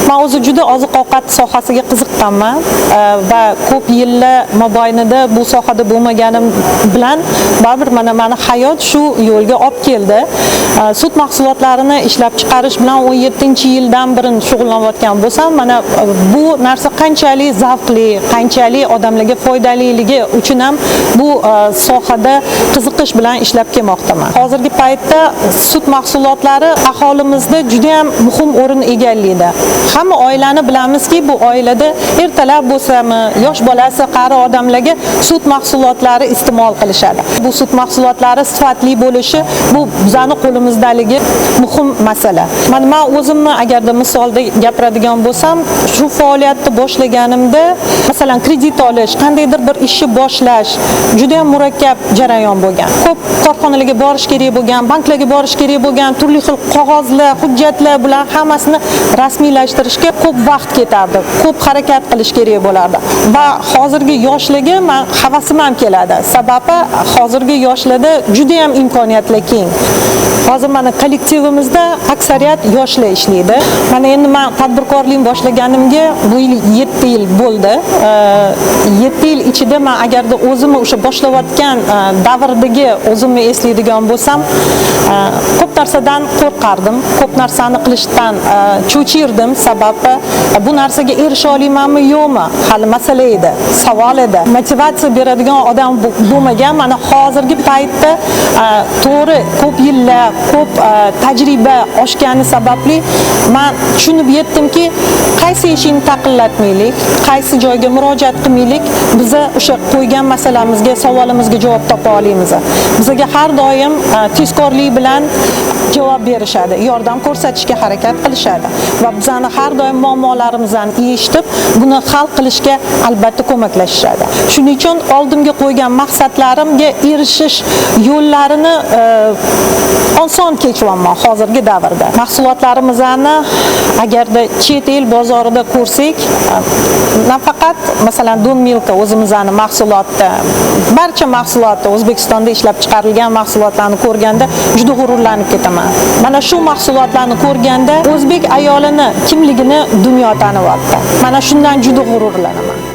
Man o'zi juda oziq ovqat sohasiga qiziqqanman va ko'p yillar mobaynida bu sohada bo'lmaganim bilan baribir mana mani hayot shu yo'lga olib keldi. Sut mahsulotlarini ishlab chiqarish bilan 17-yildan beri shug'ullanayotgan bo'lsam, mana bu narsa qanchalik zavqli, qanchalik odamlarga foydaliligi uchun ham bu sohada qiziqish bilan ishlab kelmoqdaman. Hozirgi paytda sut mahsulotlari aholimizda juda ham muhim o'rin egallaydi. Hamma oilani bilamizki, bu oilada ertalab bo'lsami, yosh bolasi, qari odamlarga sut mahsulotlari iste'mol qilishadi. Bu sut mahsulotlari sifatli bo'lishi bu bizani qo'limizdaligi muhim masala. Mana men o'zimni agarda misolda gapiradigan bo'lsam, shu faoliyatni boshlaganimda, masalan, kredit olish, qandaydir bir ishni boshlash juda ham murakkab jarayon bo'lgan. Ko'p korxonalarga borish kerak bo'lgan, banklarga borish kerak bo'lgan, turli xil qog'ozlar, hujjatlar, bular hammasini rasmiylashtirishga ko'p vaqt ketardi, ko'p harakat qilish kerak bo'lardi. Va hozirgi yoshlarga man havasim ham keladi. Sababi hozirgi yoshlarda juda ham imkoniyatlar keng. Hozir mana kollektivimizda aksariyat yoshlar ishlaydi. Mana endi men tadbirkorlikni boshlaganimga bu yil 7 yil bo'ldi. 7 yil ichida men agarda o'zimni o'sha boshlayotgan davrdagi o'zimni eslaydigan bo'lsam, ko'p narsadan qo'rqardim, ko'p narsani qilishdan cho'chirdim, sababi bu narsaga erisha olamanmi yo'qmi hali masala edi, savol edi. Motivatsiya beradigan odam bo'lmagan. Mana hozirgi paytda to'g'ri, ko'p yillar, ko'p tajriba oshgani sababli man tushunib yetdimki, qaysi eshikni taqillatmaylik, qaysi joyga murojaat qilmaylik, biza o'sha qo'ygan masalamizga, savolimizga javob topa olamiz. Bizaga har doim tezkorlik bilan javob berishadi, yordam ko'rsatishga harakat qilishadi va bizani har doim muammolarimizni eshitib, buni hal qilishga albatta ko'maklashishadi. Shuning uchun oldimga qo'ygan maqsadlarimga erishish yo'llarini oson kechyapman hozirgi davrda. Mahsulotlarimizni agarda chet el bozorida ko'rsak, nafaqat masalan Don Milka o'zimizni mahsulotni, barcha mahsulotni, O'zbekistonda ishlab chiqarilgan mahsulotlarni ko'rganda juda g'ururlanib ketaman. Mana shu mahsulotlarni ko'rganda o'zbek ayolini kimligini dunyo tanyapti. Mana shundan juda g'ururlanaman.